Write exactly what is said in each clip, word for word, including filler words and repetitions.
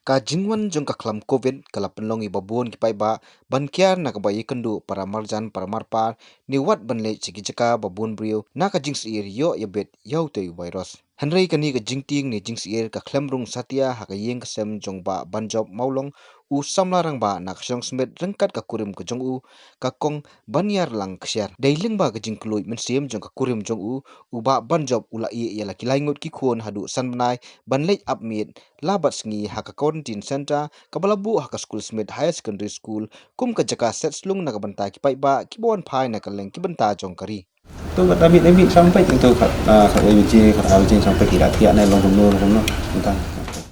Ka jingwan jong ka khlam covid ka la pynlong ïa ba bun ki paidbah ban kiar na kaba ïakynduh para marjan para marpar, ne wat ban leit sha ki jaka ba bun briew na ka jingsyier ïoh ïa bit ïa utei u virus. Hynrei kane ka jingtieng ne jingsyier ka khlem rung satia ha ka ïing ka sem jong Bah Banjop Mawlong, u samla rangbah na ka Shillong Smit, ryngkat ka kurim ka jong u, ka Kong Baniar Langkshiar. Dei lyngba ka jingkylluid mynsiem jong ka kurim jong u, u Bah Banjop u la ïeh ïa la ki lai ngut ki khun haduh san bnai ban leit ap miet la bad sngi ha ka quarantine center kaba la buh ha ka School Smit Higher Secondary School, kum ka jaka set slung na ka bynta ki paidbah kiba wan phai na kylleng ki bynta jong ka ri. Tu kat da miet da miet sampai tu kat, ah, kat wei baje, kat ar baje sampai ki da thiah ne long kumno, long kumno. Entah.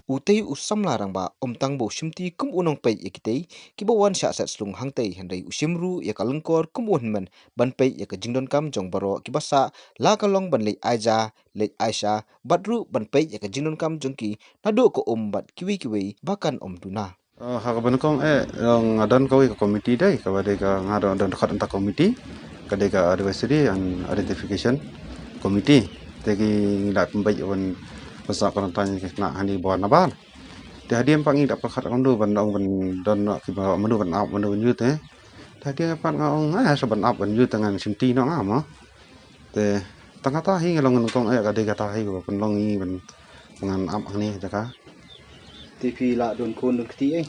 Utei u samla rangbah, ym tang ba u shimti kum u nongpeit ïa kitei kiba wan shah set slung hangtei, hynrei u shim ruh ïa ka lyngkor kum u hynmen ban peit ïa ka jingdonkam jong baroh kiba sah, la ka long ban leit aija, leit aisha, bad ruh ban peit ïa ka jingdonkam jong ki naduh ka um bad kiwei kiwei ba kan ym duna. Eh, ha kaba nyngkong eh, nga don kawei ka komiti dei, kaba dei ka, nga don, don dkhot na ka komiti, ka dei ka Advisory and Identification Committee. Te ki ngi la pynbeit ban pynshah quarantine ki khynnah hangne ba wan nabar. Te hadien pat ngi la pyrkhat kumno ban ong ban don noh kiba mano ban ap mano ban ïoh te. Te hadien pat nga ong, eh, sa ban ap ban ïoh te ngan shimti noh nga mo. Te tang kata hi ngi long nyngkong eh, ka dei kata hi kaba pynlong ngi ban ngan ap hangne jaka. Te phi la don khun don kti eh?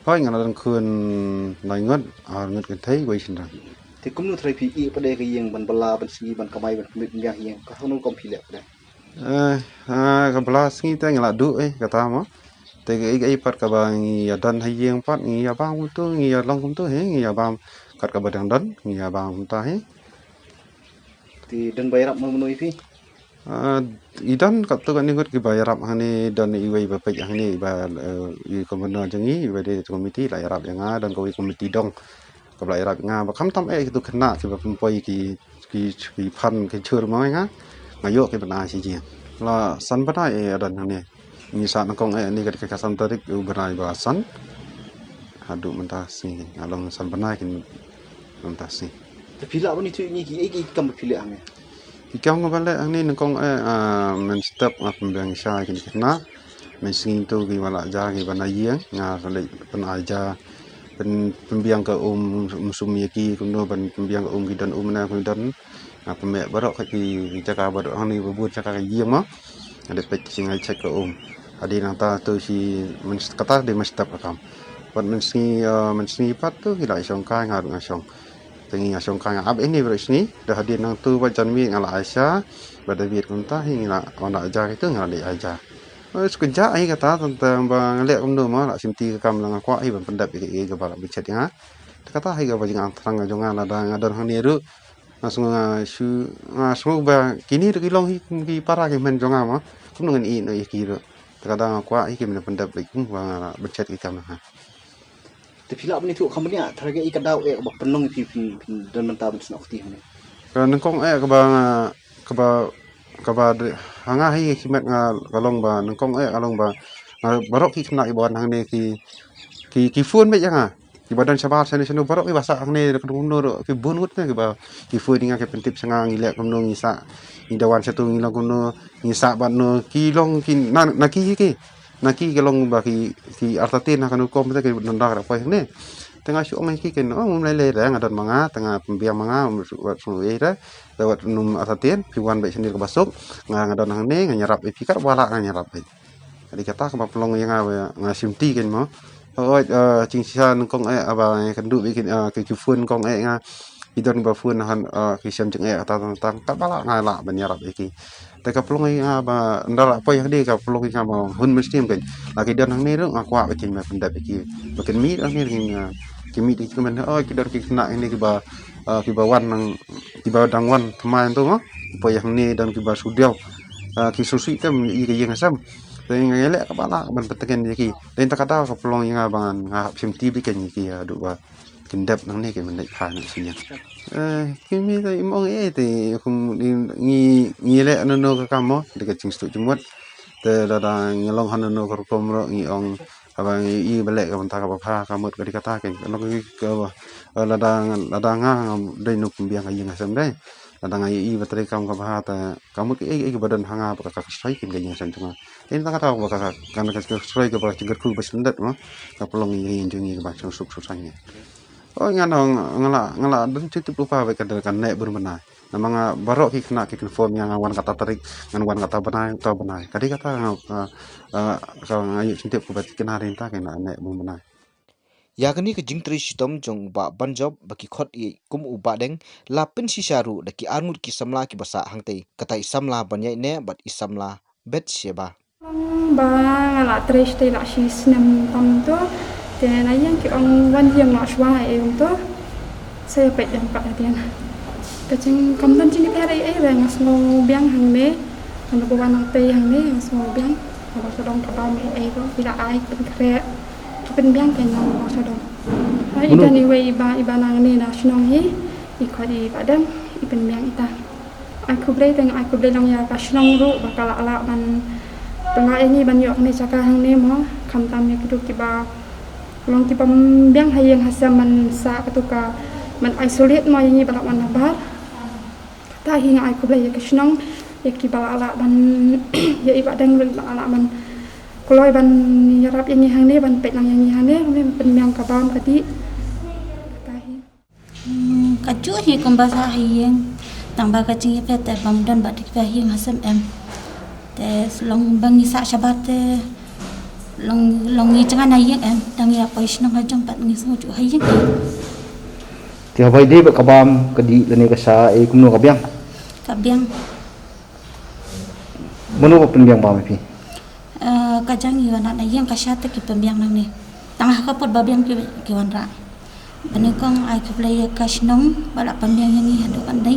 Hooid, nga la don khun lai ngut, ar ngut kynthei, wei shynrang. Te kumno trai phi ïeh pat de ka ïing ban bylla ban sngi ban kamai ban pynbiang ïing, ka hangno kum phi leh pat de? Eh, ah, ka bylla sngi te ngi la duh eh, kata mo. Te kaei kaei pat kaba ngi ïa don ha ïing pat ngi ïa bam kumtu, ngi ïa long kumtu hi, ngi ïa bam kat kaba dang don, ngi ïa bam kumta hi. Te don ba ïarap mano mano ïa phi? Ah, i don katto katne ngut kiba ïarap hangne, don iwei ba peit hangne, iba, eh, i commander jong ngi, iba dei komiti la ïarap ïa nga, don kawei komiti dong kaba la ïarap ïa nga, ba khamtam eh kitu khynnah kiba pynpoi ki, ki, ki phan ki jhur mo ïa nga, nga ïoh ki bnai shi jing. La san bnai eh don hangne. Ngi sah nyngkong eh, ni ka dei ka san tarik u bnai ba san. Haduh mynta sngi nga long san bnai kin mynta sngi. Te phi lah ban ïathuh ïa ngi kiei kiei ki kam ba phi leh hangne? Ki kam kaba leh hangne nyngkong eh, ah, mynstep nga pynbiang sha kine ki khynnah. Mynsngi tu kiba lah ja kiba na ïing nga leit pynai ja, pyn, pynbiang ka um, um sum ïa ki kumno ban pynbiang ka um, ki don um ne ki don. Nga pynmih baroh ki jaka baroh hangne ba bun jaka ka ïing mo. Nga dei peit shi nga check ka um. Hadien nangta tu shi myn, kata dei mynstep ka kam. Bad mynsngi, eh, mynsngi pat tu ki la shong kai nga ruh nga shong. Te ngi nga shong kai nga ap ine baroh sngi. Da hadien nangtu bad janmiet nga la ai sha. Bad da miet kumta hi ngi la wan da ai ja kitu nga la dei ai ja. Eh, shu kynjah hi kata tang tang ba nga leh kumno mo la shimti ka kam la nga kwah hi ban pyndep ïa kiei kiei kaba la bishit ïa nga. Te kata hi kaba jingangthrang jong nga lada nga don hangne ruh. Nga sngew nga shu, nga sngew ba kine ruh ki long hi kum ki para ki hynmen jong nga mo. Kumno ngan ïeh noh ïa ki ruh. Te ka dang nga kwah hi ki myn pyndep beit kum ba nga la beit shet ki kam ha. Te phi lah ban ïathuh kham bniah tharai kaei ka daw eh kaba pynlong ïa phi phin, phin don bynta ban snoh kti hangne? Ka nyngkong eh kaba nga, kaba, kaba de, ha nga hi ki met nga ka long ba nyngkong eh ka long ba nga baroh ki khynnah kiba wan hangne ki, ki, ki phone beit ïa nga. Kiba don shabar shane shano baroh kiba sah hangne da kumno ruh ki bun ngut ne kiba ki phone ïa nga ki pyntip sha nga ngi leh kumno ngi sah, ngi da wan shatu ngi long kumno ngi sah bad no ki long ki na, na ki hi ki. Na ki ki long ba ki, ki artatien ha kano rukom te ki don da ka poi hangne. Te nga shu ong ïa ki ken ong um lei lei re nga don ma nga te nga pynbiang ma nga um wat shu ei re. Te wat num artatien phi wan beit shane kaba suk nga, nga don hangne nga ïarap ïa phi kat ba lah nga ïarap beit. Ka dei kata kaba pynlong ïa nga ba nga shimti kein mo. Hooid, eh, jingshisha nyngkong eh, aba nga kynduh beit kein, eh, ki, ki phone nyngkong eh nga. Ki don ba phone han, eh, ki shem jingeh kata tang tang. Katba lah nga lah ban ïarap ïa ki. Te ka pynlong ïa nga ba ynda la poi ha ka dei ka pynlong ïa nga ba hun mynsiem kein. La ki don hangne ruh nga kwah ba kin mih pyndep ïa ki. Ba kin mih hangne kein, eh, ki mih ïa ki kmen. Hooid, ki don ki khynnah hangne kiba, eh, kiba wan nang, kiba dang wan thymmai tu mo. Poi hangne don kiba shu diaw. Eh, ki shu sih tem ïa ka ïing ka sem. Te nga leh kaba lah ban pyntngen ïa ki. Te ynda ka daw ka pynlong ïa nga ba ngan, nga hap shimti beit kein ïa ki haduh ba kin dep nangne kin pyndep phai na sien. Eh, ki mih te im ong ei te kum ngi, ngi leh nano ka kam mo, dei ka jingshtuh jingmut. Te lada ngi long ha nano ka rukom ruh ngi ong haba ngi ïohi ba leh ka bynta kaba bha ka mut ka dei kata kein. Ka long ki kaba, eh, lada, lada nga, nga dei nongpynbiang ka ïing ka sem dei. Lada nga ïohi ba trei kam kaba bha, te ka mut kiei kiei kiba don ha nga ba ka, ka shroi kin ka ïing ka sem jong nga. Te na kata ka, ka, ka, ka shroi kaba jingkyrkhu ba sngewdep mo, ka pynlong ïa ngi jong ngi kaba suk suk suk sangeh. Oh, nga nang, nga la, nga la don jingtip lypa bad ka, ka neh bun bnai. Namar nga baroh ki khynnah ki confirm ïa nga, wan kata tarik, ngan wan kata bnai, kata bnai. Ka dei kata nga, ka, ka, ka nga ïoh jingtip kaba ki khynnah ri mynta ki neh bun bnai. Ïa kane ka jingtrei shitom jong u Bah Banjop ba ki khot ïa kum u Bah Deng, la pynshisha ruh da ki arngut ki samla kiba sah hangtei, kata i samla ban ïaineh bad i samla Bathsheba. Ba nga la trei shatei la shi snem tam to, te na ïing ki ong wan ïing noh shuwa ei ong to. Sa ïa peit ïa ka hadien. Ka jing kam don jingïapher ei ei re, nga sngew biang hangne. Nga ba wan hangtei hangne nga sngew biang. Nga ba sha dong ka bam ei ei to, i la ai pynkhreh. Ka pynbiang ka ïing nga ba sha dong. Ai, i don iwei i ba, i ba nangne na shnong hi, i khot i Bah Deng, i pynbiang ita. Ai khublei, te nga ai khublei lang ïa ka shnong ruh ba ka la lah ban pynlong ïa ngi ban ïoh kane jaka hangne mo, khamtam ïa kito kiba long ki bym biang ha ïing ha sem ban sah kato ka, ban isolate mo ïa ngi ba lah wan nabar. Kata hi nga ai khublei ïa ka shnong, ïa kiba la lah ban, ïa i Bah Deng ruh ba la lah ban kloi ban ïarap ïa ngi hangne, ban peit lang ïa ngi hangne, hangne ban pynbiang ka bam ka dih. Kata hi. Hmm, kajuh hi kumba sah ha ïing. Tang ba ka jingïapher te bym don bad kiba ha ïing ha sem em. Te long ba ngi sah shabar te long, long ngi jngai na ïing em. Tang ïa poi shnong ha jong pat ngi sngewthuh ha ïing. Te haba ïadei bad ka bam ka dih lane ka sha, eh, kumno, ka biang? Ka biang. Mano ba pynbiang bam ïa phi? Eh, ka jong ngi wanrah na ïing, ka sha te ki pynbiang nangne. Tang ha ka por ba biang ki, ki wanrah. Ba nyngkong ai khublei ïa ka shnong ba la pynbiang ïa ngi haduh katne.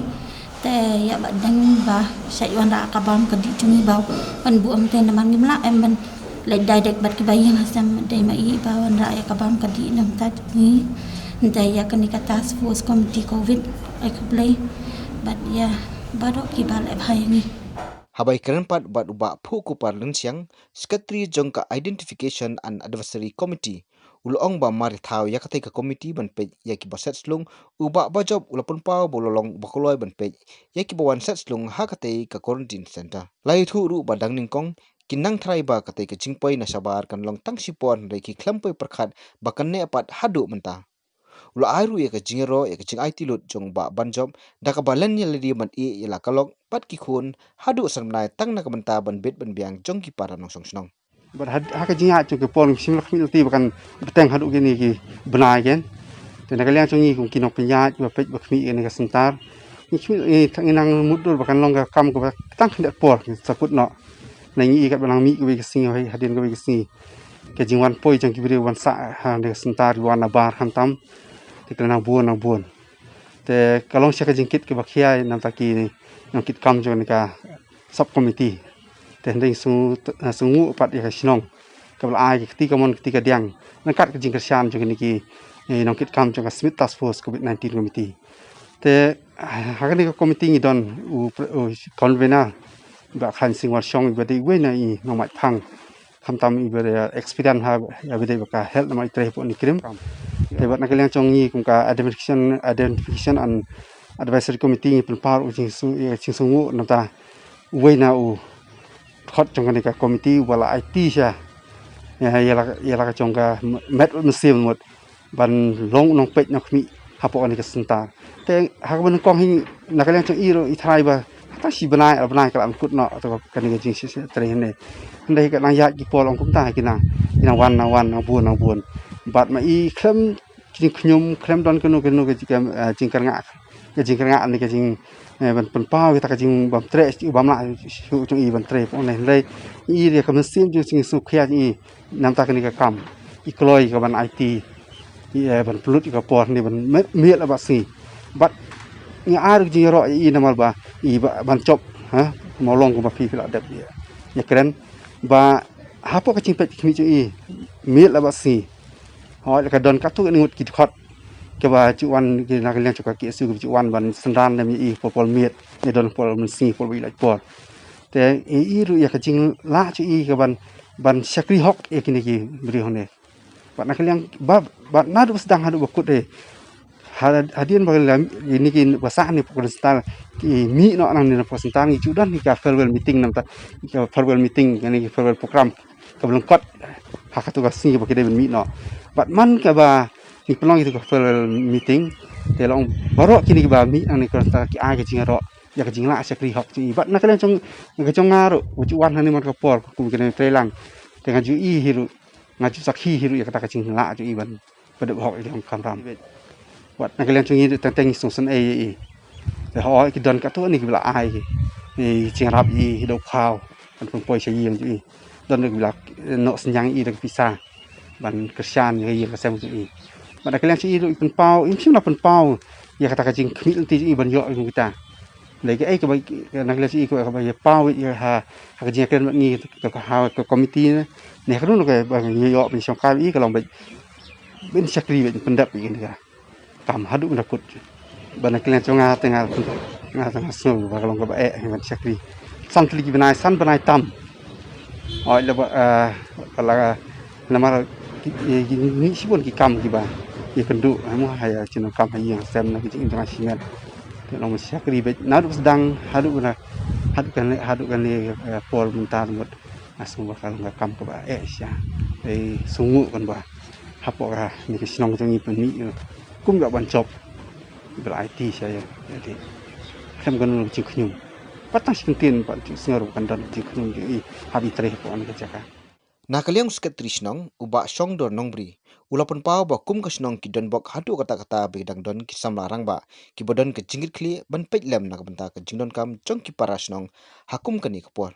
Te ïa Bah Deng ba shait wanrah ka bam ka dih jong ngi ba ban buh, em, te namar ngim lah em ban leit direct bad kiba ïing ha sem, dei ma i ba wanrah ïa ka bam ka dih, namar ta ngi. Te ïa kane ka task force committee covid, ai khublei bad ïa baroh kiba leh bha ïa ngi. Haba ïakren pat bad u Bah Phuhkupar Lynsiang, Secretary jong ka Identification and Advisory Committee, u la ong ba mar ïa thaw ïa katei ka committee ban peit ïa kiba set slung, u Bah Banjop u la pynpaw ba u la long uba kloi ban peit ïa kiba wan set slung ha katei ka quarantine center. La ïathuh ruh ba dang nyngkong kin nang tharai ba katei ka jingpoi na shabar kan long tang shipor, hynrei ki khlem poi pyrkhat ba kan neh pat haduh mynta. U la ai ruh ïa ka jingïaroh ïa ka jingaiti lut jong u Bah Banjop da kaba len ïa lade ban ïeh ïa la ka lok bad ki khun haduh san bnai, tang na ka bynta ban bit ban biang jong ki para nongshong shnong. Bad ha, ha ka jingïaid jong ki por, ngi shim la khmih lynti ba kan bteng haduh kine ki bnai ken. Te na ka liang jong ngi kum ki nongpynïaid ba peit ba khmih ïa kane ka center, ngi khmih, ngi, ngi nang mutdur ba kan long ka kam kaba tang khyndiat por, ngi sa kut noh. Ngi ïohi katba nang mih kawei ka sngi, hadien kawei ka sngi, ka jingwan poi jong ki briew ban sah ha kane ka center, ki wan nabar khamtam. Te ka nang bun, nang bun. Te ka long sha ka jingkit kaba khia na bynta ki nongkit kam jong kane ka sub committee. Te hynrei sngew, sngewnguh pat ïa ka shnong kaba la ai ka kti kamon kti kadiang ryngkat ka jingkyrshan jong kine ki, eh, nongkit kam jong ka Smit Task Force covid nineteen committee. Te ha kane ka committee ngi don u pre-, u convener, Bah Khan Singh Warshong, iba dei uwei na i nongmait phang khamtam iba dei experience ha, iba dei ba ka health namar i trei hapoh kane ka rim. Te bad na ka liang jong ngi kum ka identification, identification and advisory committee ngi pynpaw u jingsngew, eh, jingsngewnguh na bynta uwei na u dkhot jong kane ka committee uba la aiti sha, ïa, ïa la, ïa la ka jong ka met bad mynsiem mut ban long u nongpeit nongkhmih hapoh kane ka center. Te ha kaba nyngkong hi na ka liang jong i ruh i tharai ba tang shi bnai ar bnai ka la kut noh, te kane ka jingshit shit trei hangne. Hynrei ka nang ïaid ki por long kumta, ki nang, ki nang wan, nang wan, nang bun, nang bun. Bad ma i khlem jingkhñium, khlem don kano kano ka jing, eh, jingkyrngah, ka jingkyrngah ne ka jing, eh, ban pynpaw ïa kata ka jingbymtrei, bym lah shuh jong i ban trei hapoh ne. Hynrei i ïa ka mynsiem jong jingsngewkhia jong i na bynta kane ka kam, i kloi ka ban aiti, i, eh, ban pynlut ïa ka por ne ban mih, mih la bad sngi. Bad nga ai ruh ka jingïaroh ïa i namar ba i ba, ban jop, ha, mo long kumba phi, phi la dep ïa, ïakren ba hapoh ka jingpeit khmih jong i, mih la bad sngi. Hooid, la ka don katto katne ngut ki dkhot kiba ju wan, ki na ka liang jong ka K S U kiba ju wan ban synran lem ïa i por, por miet, ne don por mynsngi, por ba i lait por. Te i, i ruh ïa ka jinglah jong i ka ban, ban shakri hok ïa kine ki briew hangne. Bad na ka liang ba, bad naduh ba sdang haduh ba kut hi, Hadien ba la, ini ki ba sah ni pokok sental, ki mih noh nangne na pokok sental, ngi ju don ni ka farewell meeting, namar ka farewell meeting, yani ki farewell program kaba lyngkot ha katu ka sngi ba ki dei ban mih noh. Bad man kaba ngi pynlong itu ka farewell meeting, te la ong baroh kine kiba mih nangne pokok sental ki ai ka jingïaroh ïa ka jinglah shakri hok jong i. Bad na ka liang jong, ka jong nga ruh, nga ju wan hangne man ka por, kum kine treilang. Te nga ju i hi ruh, nga ju sakhi hi ruh ïa kata ka jinglah jong i ban pyndep hok ïa ka jong ka kamram. Bad na ka liang jong i ruh teng teng i sngewsynei ïa i. Te hooid ki don katto katne kiba la ai ki jingïarap ïa i, i dewkhaw ban pynpoi sha ïing jong i. Don kiba la, eh, noh synñiang ïa i da ka pisa ban kyrshan ïa ka ïing ka sem jong i. Bad na ka liang jong i ruh i pynpaw, im shym la pynpaw ïa kata ka jingkhmih lynti jong i ban ïoh ïa kita. Lei kaei kaba, na ka liang jong i kaba, kaba ïa paw ïa ha, ha ka jingïakren bad ngi ka, ka, ha ka komiti ne. Ne ka ruh kaba ngi ïoh ban shongkai ïa i ka long ba ban shakri ban pyndep ïa ka kam haduh ban da kut. Bad na ka liang jong nga te nga, nga te nga sngew ba ka long kaba eh ban shakri. San tylli ki bnai, san bnai tam. Oi la ba, eh, la namar ki, ki, ki, ni shibun ki kam kiba ïakynduh, eh, mo ha ïa jingdonkam ha ïing ha sem na ki jingim jong nga shimet. Te long ban shakri beit naduh sdang haduh ban da, haduh kane, haduh kane, eh, por mynta mut. Nga sngew ba ka long ka kam kaba eh shisha. Te sngewnguh kan ba hapoh kane ka shnong jong ngi pynmih, eh, kum ka ban jop. Ba la aiti shisha ïa, ïa dei. Khlem kano kano ka jingkhñium. Pat tang shi kyntien pat ju sngew ruh kan don ka jingkhñium jong i haba i trei hapoh kane ka jaka. Na ka liang u Secretary Shnong, u Bah Shongdor Nongbri, u la pynpaw ba kum ka shnong ki donbok haduh katta katta ba ki dang don ki samla rangbah kiba don ka jingkitkhlieh ban peit lem na ka bynta ka jingdonkam jong ki para shnong ha kum kane ka por.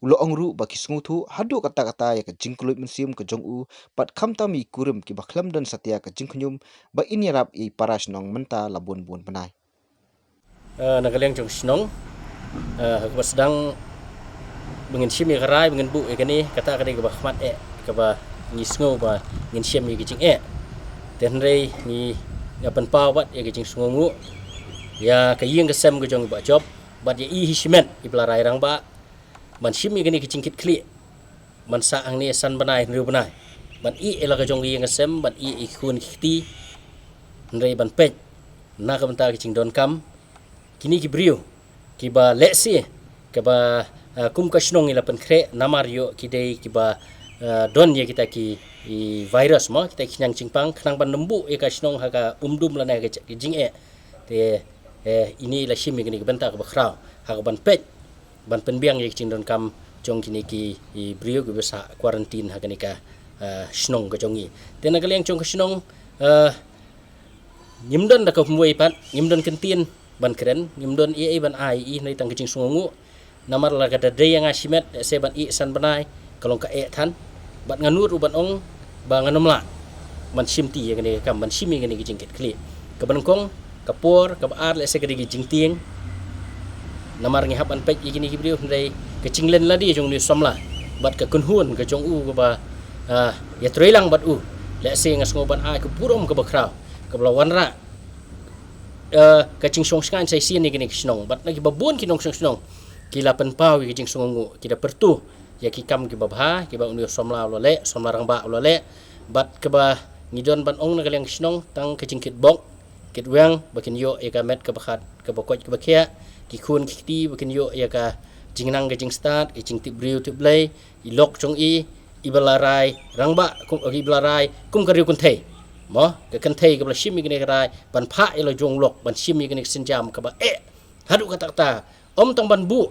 U la ong ruh ba ki sngewthuh haduh katta katta ïa ka jingkylluid mynsiem ka jong u, bad khamtam ïa i kurim kiba khlem don satia ka jingkhñium ba in ïarap ïa i para shnong mynta la bun bun bnai. Eh, na ka liang jong ka shnong, eh, ha kaba sdang ba ngin shim ïa ka rai, ba ngin buh ïa kane, kata ka dei kaba khmat eh, kaba ngi sngew ba ngin shim ïa ka jingeh. Te hynrei ngi, nga pynpaw bad ïa ka jingsngewnguh ïa ka ïing ka sem ka jong i Bah Jop, bad ïa i hi shimet iba la rai rangbah ban shim ïa kane ka jingkitkhlieh. Ban sah hangne san bnai, hynriew bnai. Ban ïeh ïa la ka jong ka ïing ka sem, ban ïeh ïa ki khun ki kti. Hynrei ban peit na ka bynta ka jingdonkam kine ki briew kiba lehse kaba, ah, kum ka shnong i la pynkhreh namar ïoh ki dei kiba, ah, don ïa kita ki, i virus mo, kita ki khñiang jingpang, khnang ban nym buh ïa ka shnong ha ka umdum lane ha ka jingeh. Te, eh, ine i la shim ïa kane ka bynta kaba khraw ha kaban peit ban pynbiang ïa ka jingdonkam jong kine ki, i briew kiba sah quarantine ha kane ka, eh, shnong ka jong ngi. Te na ka liang jong ka shnong, eh, ngim don da ka kumwei pat, ngim don kyntien ban kren, ngim don ei ei ban ai ïa i, hynrei tang ka jingsngewnguh. Namar lada ka dei ïa nga shimet, lehse ban ïeh san bnai, ka long ka eh than. Bad nga nud ruh ban ong ba ngan ym lah ban shim ti ïa kane ka kam, ban shim ïa kane ka jingkitkhlieh. Kaba nyngkong, ka por, kaba ar, lehse ka dei ka jingtieng. Namar ngi hap ban peit ïa kine ki briew, hynrei ka jinglen lade jong une u samla bad ka kynhun ka jong u kaba, ah, ïatreilang bad u, lehse nga sngew ban ai ka burom kaba khraw kaba la wanrah, eh, ka jingshongshngaiñ sa shisien ïa kane ka shnong. Bad na kiba bun ki nongshong shnong ki la pynpaw ïa ka jingsngewnguh, ki da pyrtuh ïa ki kam kiba bha kiba une u samla u la leh, samla rangbah u la leh. Bad kaba ngi don ban ong na ka liang ka shnong, tang ka jingkitbok kitweng ba kin ïoh ïa ka met kaba khat kaba koit kaba khiah, ki khun ki kti ba kin ïoh ïa ka jingnang ka jingstad, ka jingtip briew tip Blei, i lok jong i, iba la rai rangbah, kum, iba la rai kum ka riew kynthei. Mo, ka kynthei kaba la shim ïa kane ka rai ban phah ïa la jong u lok, ban shim ïa kane ka sienjam kaba eh haduh katta katta. Ym tang ban buh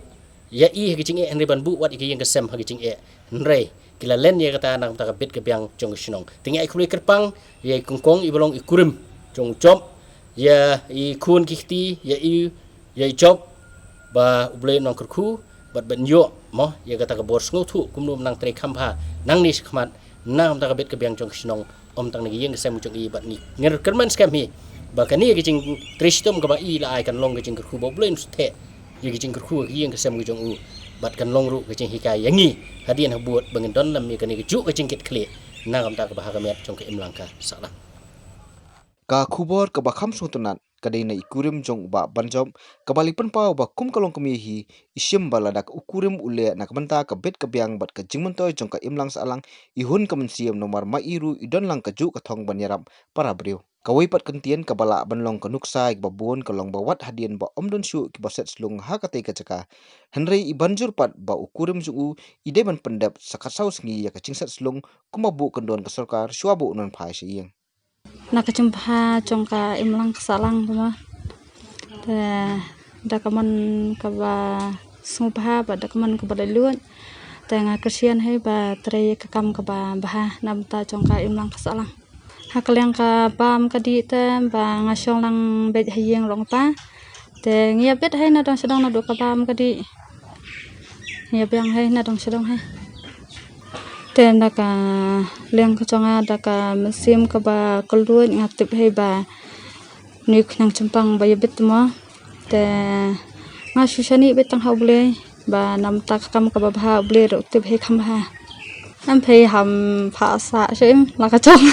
ïa i ha ka jingeh, hynrei ban buh wat ïa ka ïing ka sem ha ka jingeh. Hynrei ki la len ïa kata na ka bynta ka bit ka biang jong ka shnong. Te ngi ai khublei kyrpang ïa i kongkong iba long i kurim jong u Jop, ïa i khun ki kti, ïa i, ïa i Jop, ba U Blei un nang kyrkhu bad ban ïoh mo ïa kata ka bor sngewthuh kumno ban nang trei kham bha nangne shakhmat na ka bynta ka bit ka biang jong ka shnong. Ym tang na ka ïing ka sem jong i, bad ngi, ngi kyrmen skhem hi ba kane ka jingtrei shitom kaba i la ai kan long ka jingkyrkhu, ba U Blei un sa theh ïa ka jingkyrkhu ka ïing ka sem ka jong u, bad kan long ruh ka jinghikai ïa ngi hadien habud ba ngin don lem ïa kane kajuh ka jingkitkhlieh na ka bynta kaba ha ka met jong ka imlang ka sahlang. Ka khubor kaba kham sngewtynnat ka dei na i kurim jong u Bah Banjop, kaba la pynpaw ba kum ka longkmie hi, i shim ba lada u kurim u leh na ka bynta ka bit ka biang bad ka jingmyntoi jong ka imlang sahlang, i hun ka mynsiem, namar ma i ruh i don lang kajuh ka thong ban ïarap para briew. Kawei pat kyntien kaba lah ban long ka nuksa ïa kiba bun ka long ba wat hadien ba ym don shuh kiba set slung ha katei ka jaka, hynrei i ban jur pat ba u kurim jong u i dei ban pyndep sa khatsaw sngi ïa ka jingset slung kumba buh kyndon ka sorkar shuwa ba un wan phai sha ïing. Na ka jingbha jong ka imlang ka sahlang kumba te da ka mon kaba sngewbha bad da ka mon kaba laitluid, te nga kyrshan hi ba trei ka kam kaba bha na bynta jong ka imlang ka sahlang. Ha ka liang ka bam ka dih te ba nga shong lang beit ha ïing ruh nga pa, te ngi ïa beit hi na dong sha dong naduh ka bam ka dih. Ngi ïa biang hi na dong sha dong hi. Te na ka liang ka jong nga da ka mynsiem kaba kylluid nga tip hi ba nui khñiang jingpang ba ïa beit mo. Te nga shu shaniah beit tang ha U Blei ba na bynta ka kam kaba bha U Blei ruh u tip hi kham bha. Em phi ham pha sa shem la ka jong.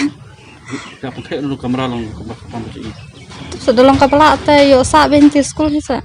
Ka pynkheh ruh kamra long kamra ka pam chi. Tip sa da long kaba lah te ïoh sa beit ti skul hi sa.